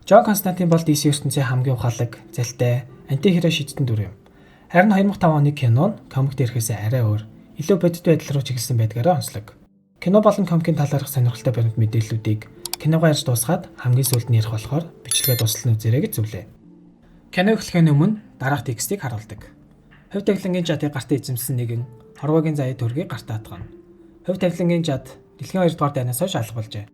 Джон Константин бол DC ертөнцийн хамгийн ухаалаг, залтай, anti-hero шидтэн дүр юм. Харин 2005 оны кино нь комик дээрхээс арай өөр, илүү бодит байдал руу чиглэсэн байдгаараа онцлог. Кино болон комикийн талаарх сонирхолтой баримт мэдээллүүдийг киногоо ярьж дуусгаад хамгийн сүүлд нь ярих болохоор бичлэгээ дуустал нь үзээрэй гэж зөвлөе. Кино эхлэхийн өмнө дараах текстийг харуулдаг. Хувь тавилангийн жадыг гартаа эзэмсэн нэгэн хорвоогийн заяа төргийг гартаа атгана. Хувь тавилангийн жад дэлхийн 2 дугаар дайнаас хойш алга болжээ.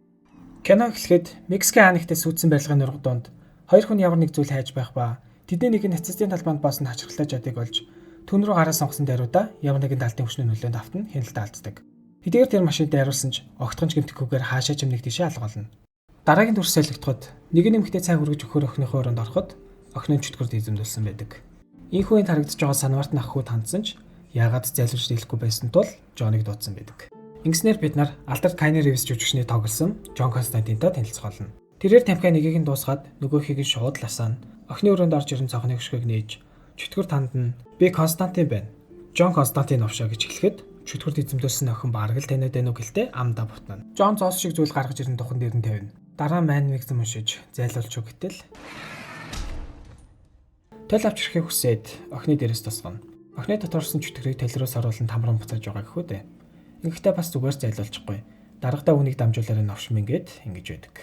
Кино эхлэхэд Мексикийн хаан нэгтэй сүйдсэн барилгын нурга дунд хоёр хүн ямар нэг зүйл хайж байх ба тэдний нэг нь нацистын талбайд боосон хачирхалтай жадыг олж түүн рүү гараа сонгосон даруйда ямар нэгэн далдын хүчний нөлөөнд автан хяналт алддаг. Хэдийгээр тэр машинд дайруулсан ч огтхон ч гэмтэхгүйгээр хаашаа ч нэг тийшээ алга болно. Дараагийн дүрс солигдоход нэг нь эмэгтэй цай хүргэж өгөхөөр охиныхоо өрөөнд ороход охин нь чөтгөрт эзэмдүүлсэн байдаг. Ийхүү энд харагдаж байгаа санварт нах хүүд хандсан ч яагаад зайлуулж дийлэхгүй байсан тул Жоныг дуудсан байдаг. Ингэснээр бид нар алдарт Кайны Ривз жүжигчний тоглосон Джон Константинтай танилцах болно. Тэрээр тамхиа нэгийг нь дуусгаад нөгөөхийг нь шууд ласаана. Охины өрөөнд орж ирэн цонхны хөшгийг нээж чөтгөр танд нь би Константин байна. Джон Константин овшоо гэж хэлэхэд чөтгөрт эзэмдүүлсэн охин бараг л таниад байна уу гэлтэй амдаа бутна. Джон зоос шиг зүйл гаргаж ирэн духан дээр нь тавина. Дараа нь мань мэгзэн уншиж зайлуулж өг гэтэл тол авч ирэхийг хүсээд охины дээрээс тусгана. Охины дотор орсон чөтгөрийг тол руу саруулан тамран буцааж байгаа гэхүү дээ. Ингэхдээ бас зүгээр зайлуулчихгүй. Даргадаа үнийг дамжуулаараа новш мингээд ингэж байдаг.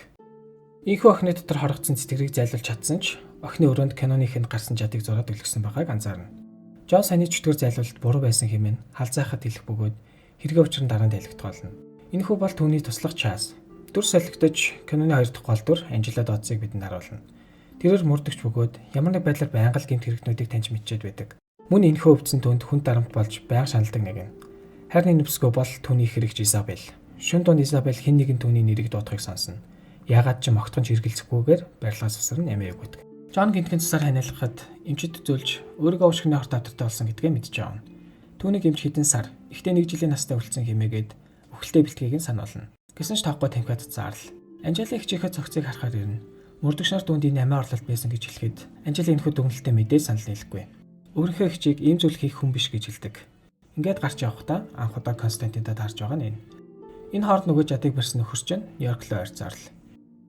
Ийхүү охины дотор хорогдсон цэцгэрийг зайлуулж чадсан ч охины өрөөнд киноны ихэнд гарсан жадыг зураад өлгсөн байгааг анзаарна. Джон саяны чөтгөр зайлуулалт буруу байсан хэмээн халзайхад хэлэх бөгөөд хэрэгээ учир нь дараа нь тайлагдах болно. Энэхүү бол түүний туслах Час. Дүр солигдож киноны хоёр дахь гол дүр Анжела Додсыг бидэнд харуулна. Тэрээр мөрдөгч бөгөөд ямар нэг байдлаар байнга л гэмт хэрэгтнүүдийг таньж мэдчихэд байдаг. Мөн энэхүү өвдсөн түүнд хүн дарамт болж байнга шаналдаг нэг юм. Харин энэ нүпсгөө бол түүний хэрэгч Изабел. Шүн дунд Изабел хэн нэгэн түүний нэрийг дуудахыг сонсно. Яагаад ч могтхон ч эргэлзэхгүйгээр барилгаас усран амиа өгдөг. Джон гинтхэн цусаар ханиалгахад эмчид үзүүлж өөрийгөө уушгины хорт авдартай болсон гэдгээ мэдэж авна. Түүнийг эмч хэдэн сар, ихтэй нэг жилийн настай үлдсэн хэмээгээд үхэлтэй бэлтгийг нь сануулна. Гэсэн ч тоохгүй тамхиад заарал. Анжела эгчийнхээ цогцыг харахаар ирнэ. Мөрдөгч нар түүнд энэ амиа орлолт байсан гэж хэлэхэд Анжела энэхүү дүгнэлтээ мэдээж санал нийлэхгүй. Өөрийнхөө эгчийг ийм зүйл хийх хүн биш гэж хэлдэг. Ингээд гарч явахдаа анх удаа Константинтай таарч байгаа нь энэ. Энэ хооронд нөгөө жадыг барьсан нөхөр чинь Нью-Йорк руу ойрцоор л.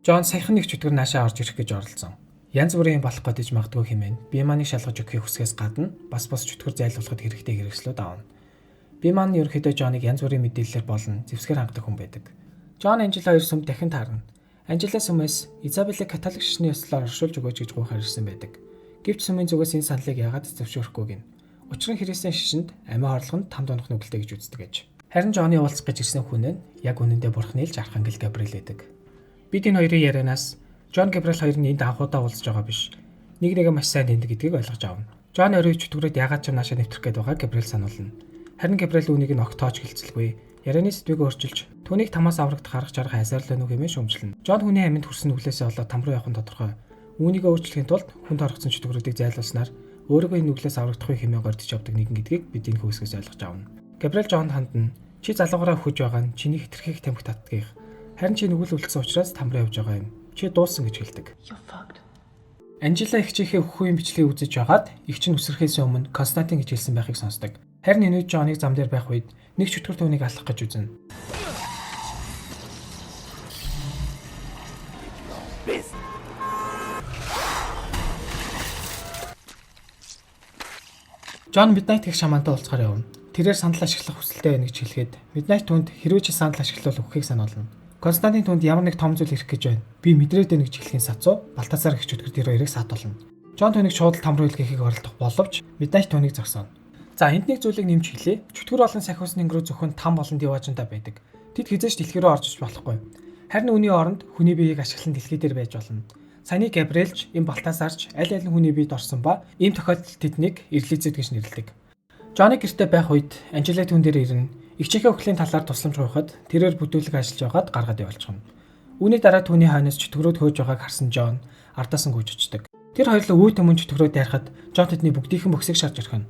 Джон саяхан нэг чөтгөр наашаа орж ирэх гэж оролцсон. Янз бүрийн юм болох гэж магадгүй хэмээн Биманыг шалгаж өгөхийг хүсгээс гадна бас бус чөтгөр зайлуулахад хэрэгтэй хэрэгслүүд авна. Биман нь ерөнхийдөө Джоныг янз бүрийн мэдээллээр болон зэвсгээр хангадаг хүн байдаг. Джон Анжела хоёр сүмд дахин таарна. Анжела сүмээс Изабелийг католик шашны ёслолоор оршуулж өгөөч гэж гуйхаар ирсэн байдаг. Гэвч сүмийн зүгээс энэ саналыг яагаад зөвшөөрөхгүй гин. Учир нь христийн шашинд амиа хорлох нь там дунах нүгэлтэй гэж үздэг гэж. Харин Джонны уулзах гэж ирсэн хүн нь яг үнэндээ бурхны илж архангел Габриэл байдаг. Бид энэ хоёрын ярианаас Джон Габриэл хоёр нь энд анх удаа уулзж байгаа биш. Нэг нэгэ маш сайн таньдаг гэдгийг ойлгож авна. Джон орой чөтгөрөд яагаад ч юм наашаа нэвтрэх гээд байгааг Габриэл сануулна. Харин Габриэл үүнийг нь огт тооч хэлцэлгүй. Ярианы сэдвийг өөрчилж түүнийг тамаас аврагдах арга чарга хайсаар л байна уу хэмээн шүүмжлэнэ. Джон хүний амьд хүрсэн нүглээсээ болоод там руу явах нь тодорхой. Үүнийг өөрчлөхийн тулд хүнд хорогдсон чөтгөрүүдийг зайлуулснаар өөрийгөө энэ нүглээс аврагдахгүй хэмээн гордож явдаг нэгэн гэдгийг бид энэ хөөсгөөс ойлгож авна. Габриэл Джонд хандна. Чи залуугаараа өгөж байгаа нь чиний хэтэрхийх тамхи татдгийг. Харин чи нүгэл үлдсэн учраас там руу явж байгаа юм. Чи дуусан гэж хэлдэг. Анжела эгчийнхээ хөхүүгийн бичлэгийг үзэж байгаад эгч нь үсрэхээс өмнө Константин гэж хэлсэн байхыг сонсдог. Харин энэ үед Джоныг зам дээр байх үед нэг чөтгөр түүнийг алах гэж үзнэ. Джон Midnight гэх шамантай уулзахаар явна. Тэрээр сандал ашиглах хүсэлтэй байна гэж хэлэхэд Midnight түүнд хэрвээ чи сандал ашиглавал өгөхийг сануулна. Константин түүнд ямар нэг том зүйл ирэх гэж байна. Би мэдрээд байна гэж хэлэхийн сацуу Балтасар гэх чөтгөр тэр хоёрыг саатуулна. Джон түүнийг шууд л там руу илгээхийг оролдох боловч Midnight түүнийг зогсооно. За энд нэг зүйлийг нэмж хэлье. Чөтгөр болон сахиусны өнгөрөө зөвхөн там болон диваажинтай байдаг. Тэд хэзээ ч дэлхий рүү орж иж болохгүй. Харин үүний оронд хүний биеийг ашиглан дэлхий дээр байж болно. Саяны Габриэлч, энэ Балтасарч аль аль нь хүний биед орсон ба ийм тохиолдолд тэднийг эрлизэд гэж нэрлэдэг. Джонни гэртээ байх үед Анжела түүн дээр ирнэ. Эгчийнхээ өхлийн талаар тусламж гуйхад тэрээр бүдүүлэг ажиллаж байгаад гаргаад явуулчихна. Үүний дараа түүний хойноос чөтгөрөөд хөөж байгааг харсан Джон ардаас нь гүйж очдог. Тэр хоёрлоо үе төмөн чөтгөрөө дайрахад Джон тэдний бүгдийнхэн бөхсийг шарж орхино.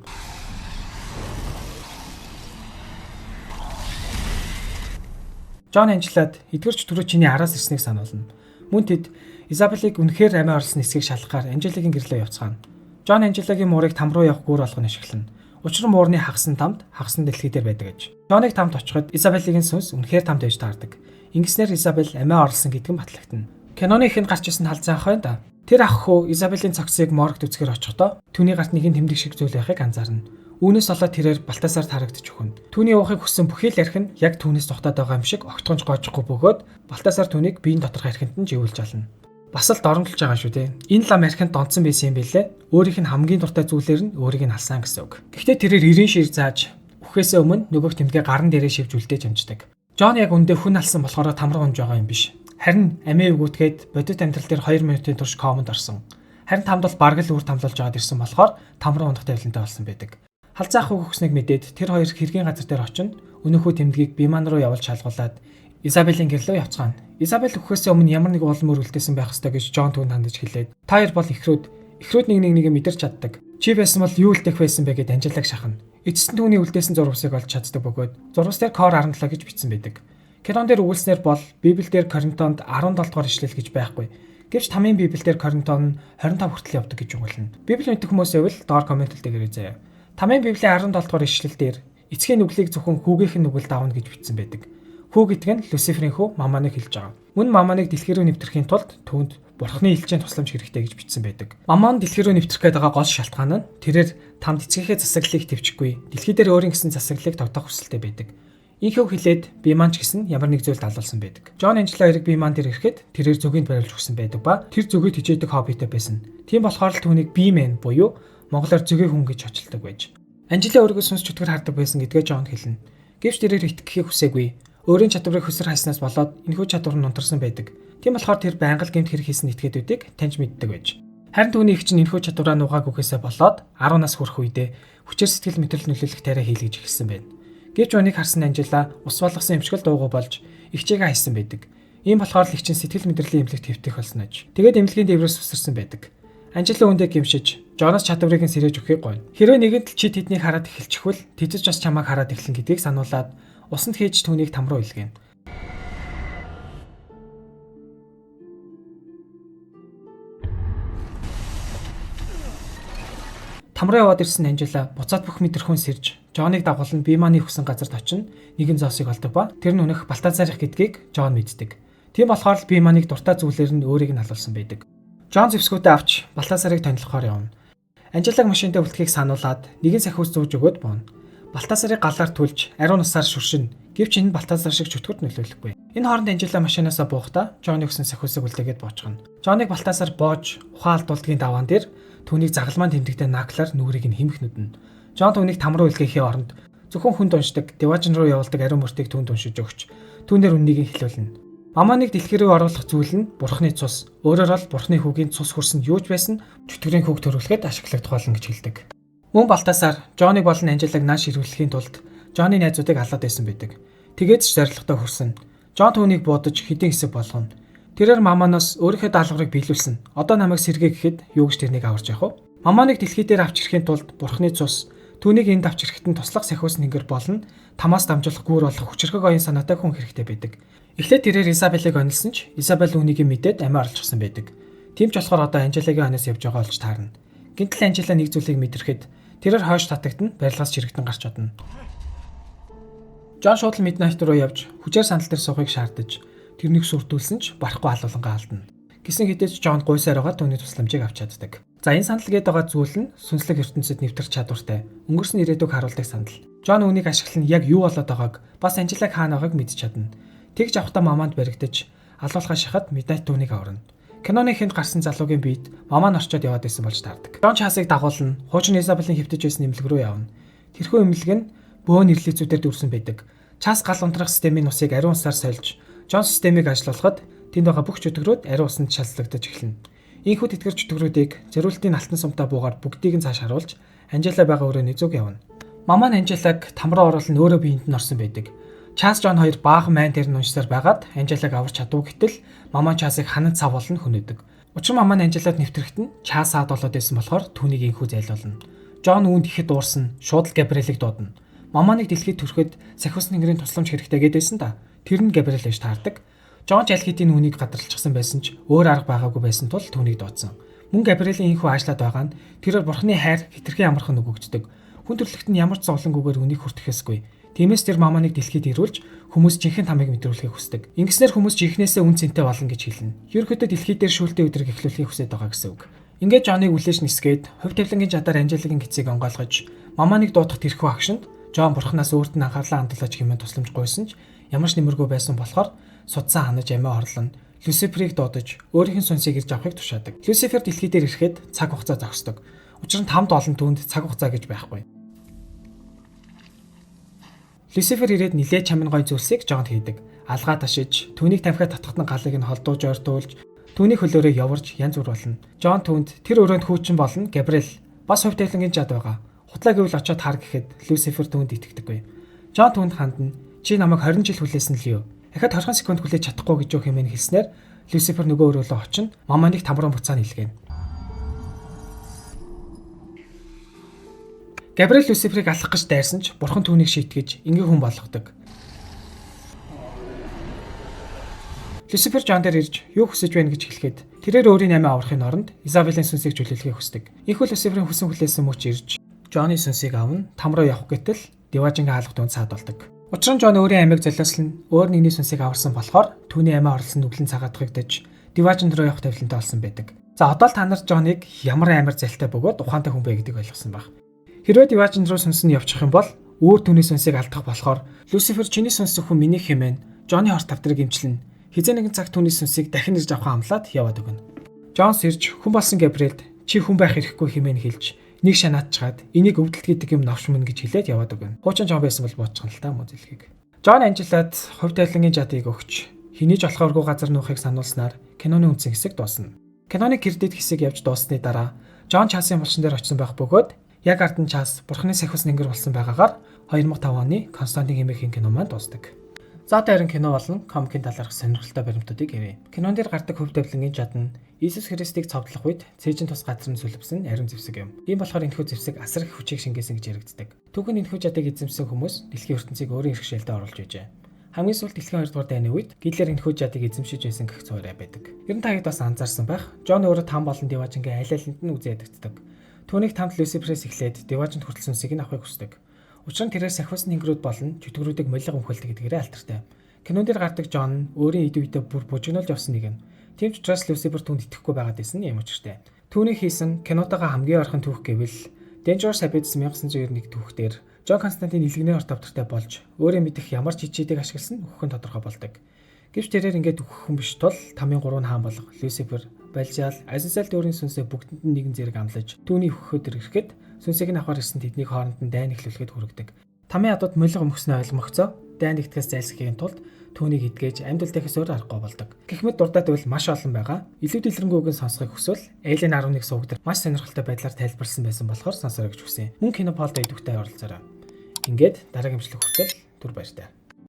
Джон Анжелад эдгэр чөтгөрөө чиний араас ирснийг сануулна. Мөн тэд Изабелийг үнэхээр амиа орлсон эсэхийг шалгахаар Анжелагийн гэрлөө явцгаана. Джон Анжелагийн муурыг там руу явах гүүр болгон ашиглана. Учир нь муурны хагасан тамд хагасан дэлхий дээр байдаг гэж. Джоныг тамд очиход Изабелийн сүнс үнэхээр тамд байж таардаг. Ингэснээр Изабел амиа орлсон гэдг нь батлагдана. Киноны ихэнд гарч ирсэн халзан ах байна да. Тэр ах хүү Изабелийн цогцыг моргт үзэхээр очихдоо түүний гарт нэгэн тэмдэг шиг зүйл байхыг анзаарна. Үүнээс болоод тэрээр Балтасарт харагдаж өгнө. Түүний уухыг хүссэн бүхий л арх нь яг түүнээс тухтаад байгаа юм шиг огтхонж гоожихгүй бөгөөд Балтасар түүнийг биеийн доторх архинд нь живүүлж ална. Бас л доромжилж байгаа шүү дээ. Энэ лам архинд донцсон байсан юм билээ. Өөрийнх нь хамгийн дуртай зүйлээр нь өөрийг нь алсан гэсэн үг. Гэхдээ тэрээр 90 шир зааж үхээсээ өмнө нөгөөх тэмдгээ гаран дээрээ шивж үлдээж амждаг. Джон яг үндэ хүн алсан болохоор тамран унж байгаа юм биш. Харин амиа өгөөтгээд бодит амьдрал дээр 2 минутын турш комонд орсон. Харин тамд бол бараг л үр тамлуулж байгаад ирсэн болохоор тамран унах тавилантай болсон байдаг. Халзаах хүүх өгснийг мэдээд тэр хоёр хэргийн газар дээр очино. Өнөөхөө тэмдгийг Биман руу явуулж шалгуулад Изабелийн гэр лөө явцгаана. Изабель үхэхээс өмнө ямар нэг улам мөр үлдээсэн байх ёстой гэж Джон түүнд хандаж хэлээд та хоёр бол эхрүүд нэг нэг нэгэ мэдэрч чаддаг. Чи байсан бол юу үлдээх байсан бэ гэд Анжелаг шахна. Эцэст нь түүний үлдээсэн зурвасыг олж чаддаг бөгөөд зурвас дээр Кор 17 гэж бичсэн байдаг. Кинон дээр өгүүлснээр бол Библиэлд Коринтонд 17 дугаар ишлэл гэж байхгүй. Гэвч тамийн Библиэлд Коринтон нь 25 хүртэл явдаг гэж өгүүлнэ. Библи мэдэх хүмүүс байвал доор коммент үлдээгээрэй заяа. Тамийн Библийн 17 дугаар ишлэл дээр эцгийн нүглийг зөвхөн хүүгийнх нь нүгэлд авна гэж бичсэн байдаг. Хүү гэдэг нь Люциферийн хүү Маманыг хэлж байгаа. Мөн Маманыг дэлхий рүү нэвтрэхийн тулд түүнд Бурхны элчийн тусламж хэрэгтэй гэж бичсэн байдаг. Маман дэлхий рүү нэвтрэх гээд байгаа гол шалтгаан нь тэрээр тамд эцгийнхээ засаглалыг төвчгүй, дэлхий дээр өөрийн гэсэн засаглалыг тогтоох хүсэлтэй байдаг. Ийхүү хэлээд Биман ч гэсэн ямар нэг зүйлд алуулсан байдаг. Джон Анжела хоёрыг Биман дээр ирэхэд тэрээр зөгийг бариулж өгсөн байдаг ба тэр зөгийг тижээдэг хоббитой байсан. Тийм болохоор л түүнийг Бимен буюу монголоор зөгийн хүн гэж очилдог байж. Анжела өөрийгөө сүнс чөтгөр хардаг байсан гэдгээ Джон хэлнэ. Гэвч тэрээр итгэхийг хүсээгүй. Өөрийн чадварыг хөсөр хайснаас болоод энэхүү чадвар нь унтарсан байдаг. Тийм болохоор тэр байнга л гэмт хэрэг хийсэн этгээдүүдийг таньж мэддэг байж. Харин түүний эгч нь энэхүү чадвараа нугаагүй гэхээсээ болоод 10 нас хүрэх үедээ хүчээр сэтгэл мэдрэл нөлөөлөх тариа хийлгэж эхэлсэн байна. Гэвч үүнийг харсан Анжела ус болгосон юм шиг л дуугүй болж эгчээгээ хайсан байдаг. Ийм болохоор л эгч нь сэтгэл мэдрэлийн эмнэлэгт хэвтэх болсон аж. Тэгээд эмнэлгийн дээврээс үсэрсэн байдаг. Анжела үүндээ гимшиж Жоноос чадварыг нь сэрэж өгөхийг гойно. Хэрвээ нэгэнт л чи тэднийг хараад эхэлчихвэл тэд ч бас чамайг хараад эхлэн гэдгийг сануулад усанд хийж түүнийг там руу илгээнэ. Там руу яваад ирсэн Анжела буцаад бүх мэдрэхүүн сэрж Жоныг дагуулan Биманы хүсэн газарт очино. Нэгэн зоосыг олдог ба тэр нь үнэх Балтазарих гэдгийг Жон мэддэг. Тийм болохоор л Биманыг дуртай зүйлээр нь өөрийг нь алуулсан байдаг. Жон зэвсгүүдээ авч Балтазарыг танилцахаар явна. Анжелаг машиндаа үлдэхийг сануулад нэгэн сахиус зүүж өгөөд бооно. Балтазарыг галаар түлж ариун усаар шүршин. Гэвч энэ нь Балтазар шиг чөтгөрт нөлөөлөхгүй. Энэ хооронд Анжела машинаасаа буухдаа Жоны өгсөн сахиусыг үлдээгээд боочгоно. Жоныг Балтазар боож ухаан алдуулдгийн даваан дээр түүнийг загалмаан тэмдэгтэй наклаар нүрийг нь хэмх нүднэ. Жон түүнийг там руу илгээхийн оронд зөвхөн хүнд уншдаг, деважин руу явуулдаг ариун мөртийг түүнд уншиж өгч түүнээр үннийг нь хэлүүлнэ. Маманыг дэлхий рүү оруулах зүйл нь Бурхны цус. Өөрөөр бол Бурхны хүүгийн цус хөрсөнд юу ч байсан чөтгөрийн хүүг төрүүлэхэд ашиглагдах болно гэж хэлдэг. Мөн Балтасар Жоныг болон Анжелаг нааш ирүүлэхийн тулд Жоны найзуудыг алаад байсан байдаг. Тэгээд ч зорилготой хүрсэн. Жон түүнийг буудаж хэдийн хэсэг болгоно. Тэрээр Маманоос өөрийнхөө даалгаврыг биелүүлсэн. Одоо намайг сэргээ гэхэд юу гэж тэрнийг аварч явах вэ? Маманыг дэлхий дээр авч ирэхийн тулд Бурхны цус түүнийг энд авч ирэхэд нь туслах сахиус нэнгэр болно. Тамаас дамжуулах гүүр болох хүчирхэг оюун санаатай хүн хэрэгтэй байдаг. Эхлээд тэрээр Изабелийг онилсон ч Изабель үүнийг мэдээд амиа орлочихсон байдаг. Тийм ч болохоор одоо Анжелагийн хойноос явж байгаа олж таарна. Гинтэл Анжела нэг зүйлийг мэдрэхэд тэрээр хойш татагтан барилгаас чирэгдэн гарч одно. Жон шууд л Midnight руу явж хүчээр сандал дээр суухыг шаардаж тэрнийг сүрдүүлсэн ч барахгүй халуулангаа алдна. Гисэн хэдий ч Жон гуйсаар байгаа түүний тусламжийг авч чаддаг. За энэ сандал гээд байгаа зүйл нь сүнслэг ертөнцид нэвтрэх чадвартай өнгөрсөн ирээдүг харуулдаг сандал. Жон үүнийг ашиглан яг юу болоод байгааг бас Анжелаг хаана байгааг мэдж чадна. Тэгж авахтаа маманд баригдаж алуулахаа шахаад Midnight түүнийг аварна. Киноны хэнд гарсан залуугийн биед мамаа нь орчоод яваад байсан болж таардаг. Жон Часыг дагуулна. Хуучин Изабелийн хэвтэж байсан эмнэлэг рүү явна. Тэрхүү эмнэлэг нь бөөн нэрлэлцүүдээр дүүрсэн байдаг. Час гал унтрах системийн усыг ариун усаар сольж Жон системийг ажилуулахад тэнд байгаа бүх чөтгөрүүд ариун усанд шалтлагдаж эхэлнэ. Ийхүү тэтгэр чөтгөрүүдийг зориултын алтан сумтай буугаар бүгдийг нь цааш харуулж Анжела байгаа өрөөний зүг явна. Мамаа нь Анжелаг там руу оруулан өөрөө биеинд нь орсон байдаг. Час Жон хоёр баахан майн дээр нь уншсаар байгаад Анжелаг аварч чадвгүй гэтэл мамаа Часыг ханан цав болон хөнөөдөг. Учир мамаа нь Анжелад нэвтрэхэд нь Час саад болоод байсан болохоор түүнийг инхүү зайлуулна. Жон үүнд ихэд уурсан, шууд л Габриэлийг дуудана. Мамааныг дэлхийд төрөхөд сахиус нэнгэрийн тусламж хэрэгтэй гэдээсэн да. Тэр нь Габриэл гэж таардаг. Жон ч аль хэдийн үүнийг гадарлчихсан байсан ч өөр арга байгаагүй байсан тул түүнийг дуудсан. Мөн Габриэлийн инхүү аашлаад байгаа нь тэрээр бурхны хайр хэтэрхий амархан өгөгддөг. Хүн төрөлхт нь ямар ч зовлонгүйгээр үнийг хүртэхээсгүй. Тиймээс тэр маманыг дэлхийд ирүүлж хүмүүс жинхэнэ тамыг мэдрүүлэхийг хүсдэг. Ингэснээр хүмүүс жинхнээсээ үн цэнтэй болно гэж хэлнэ. Ерөнхийдөө дэлхий дээр шүүлтийн өдрийг эхлүүлэхийг хүсэж байгаа гэсэн үг. Ингээд Жоныг үлээж нисгээд хувь тавилангийн жадаар Анжелигийн гисийг онгойлгож маманыг дуудах тэрхүү агшинд Жон бурхнаас өөрт нь анхаарлаа хандуулаач хэмээн тусламж гуйсан ч ямар ч нэмэргүй байсан болохоор судсан ханаж амиа орлон Люциферийг дуудаж өөрийнх нь сүнсийг ирж авахыг тушаадаг. Люцифер дэлхий дээр ирэхэд цаг хугацаа зогсдог. Учир нь тамд олон түүнд цаг хугацаа гэж байхгүй. Люцифер ирээд нилээд чамин гой зүйлсийг Жонд хийдэг. Алгаа ташиж, түүнийг тамхиа татхад нь галыг нь холдууж ойртуулж, түүний хөлөөрөө яварч янз бүр болно. Жон түүнд тэр өрөөнд хүүчин болно Габриэл бас хувь тавилангийн жад байгаа. Хутлаа гэвэл очиод хар гэхэд Люцифер түүнд итгэдэггүй. Жон түүнд хандна. Чи намайг 20 жил хүлээсэн л юу? Дахиад 20 секунд хүлээж чадахгүй гэж юу хэмээн хэлснээр Люцифер нөгөө өрөөлөө очино. Маманыг там руу буцаан илгээнэ. Габриэл Люциферийг алах гэж дайрсан ч бурхан түүнийг шийтгэж энгийн хүн болгодог. Люцифер Жон дээр ирж юу хүсэж байна гэж хэлэхэд тэрээр өөрийн амиа аврахын оронд Изабелийн сүнсийг чөлөөлөхийг хүсдэг. Ийхүү Люциферийн хүсэн хүлээсэн мөч ирж Жоны сүнсийг авна, там руу явах гэтэл Диважингийн хаалга түүнд саад болдог. Учир нь Жон өөрийн амиаг золиослон өөр нэгний сүнсийг аварсан болохоор түүний амиа орлсон нүглэн цагаатгагдаж Диважин руу явах тавилантай болсон байдаг. За одоо л та нар Жоныг ямар амар залтай бөгөөд ухаантай хүн бэ гэдгийг ойлгосон баг. Хэрвээ Диважин руу сүнс нь явчих юм бол өөр түүний сүнсийг алдах болохоор Люцифер чиний сүнс зөвхөн миний хэмээн Жоны хорт тавдрыг эмчлэн хизээ нэгэн цаг түүний сүнсийг дахин ирж авах амлаад яваад өгнө. Джонс ирж хүн болсон Габриэлд чи хүн байх эрхгүй хэмээн хэлж нэг шанаатчгаад энийг өвдөлт гэдэг юм новш мөн гэж хэлээд яваад өгнө. Хуучин Жон байсан бол буудчих нь л та муу зэлхийг. Жон анжилаад хувь тавилангийн жадыг өгч хэний ч болохооргүй газар нуухыг сануулснаар киноны үндсэн хэсэг дуусна. Киноны кредит хэсэг явж дууссаны дараа Жон Часын булшин дээр очисон байх бөгөөд яг ард нь Час бурхны сахиус нэнгэр болсон байгаагаар 2005 оны Константин хэмээх кино маань дуусдаг. За дайран кино болон комикийн талаарх сонирхолтой баримтуудыг ярив. Кинон дээр гардаг хувь тавилангийн жад нь Иесус Христийг цовдлох үед цээжин тус газар нь сүлбсэн ариун зэвсэг юм. Ийм болохоор энэхүү зэвсэг асар их хүчийг шингээсэн гэж яригддаг. Түүхэн энэхүү жадыг эзэмсэн хүмүүс дэлхийн ертөнцийг өөрийн эрхшээлдээ оруулж байжээ. Хамгийн сүүлд дэлхийн 2 дугаар дайны үед Гитлер энэхүү жадыг эзэмшиж байсан гэх цувраа байдаг. Ер нь та хэд бас анзаарсан байх. Жон өөрөө там болон Диважингийн аль алинд нь үзээ ядагддаг. Түүнийг тамд Люциферээс эхлээд Диважинд хүртэл сүнсийг нь авахыг хүсдэг. Учир нь тэрээр сахиус нэнгэрүүд болон чөтгөрүүдийг молиг өмхөлдөг гэдгээрээ алдартай. Кинон дээр гардаг Жон нь өөрийн эд үедээ бүр бужигнуулж явсан нэг юм. Тийм ч учраас Люцифер түүнд итгэхгүй байгаад байсан юм учиртай. Түүний хийсэн кинотойгоо хамгийн ойрхон түүх гэвэл Dangerous Habits 1991 түүх дээр Жон Константин илгэнээр орт тавтартай болж өөрөө мэдэх ямар ч хичээдэг ашигласан өөхөн тодорхой болдог. Гэвч тэрээр ингээд өөхөх хүн биш тул тамийн 3 хаан болох Люцифер, Балжаал, Азазел өөрийн сүнсээ бүгдэнд нь нэгэн зэрэг амлаж түүний өөхөхөд ирэхэд сүнсийг нь авахар ирсэн тэднийг хооронд нь дайн эхлүүлэхэд хүргэдэг. Тамийн адууд молиг өмхснөө ойлгомогцоо дайн нэгтгэхээс зайлсхийхин тулд түүнийг эдгэж амьд үлдээхээс өөр аргагүй болдог. Гэх мэт дурдаад байвал маш олон байгаа. Илүү дэлгэрэнгүй сонсохыг хүсвэл Alien 11 суваг дээр маш сонирхолтой байдлаар тайлбарласан байсан болохоор сонсорой гэж хүсэн. Мөн кино полд идэвхтэй оролцоорой. Ингээд дараагийн бичлэг хүртэл түр баяртай.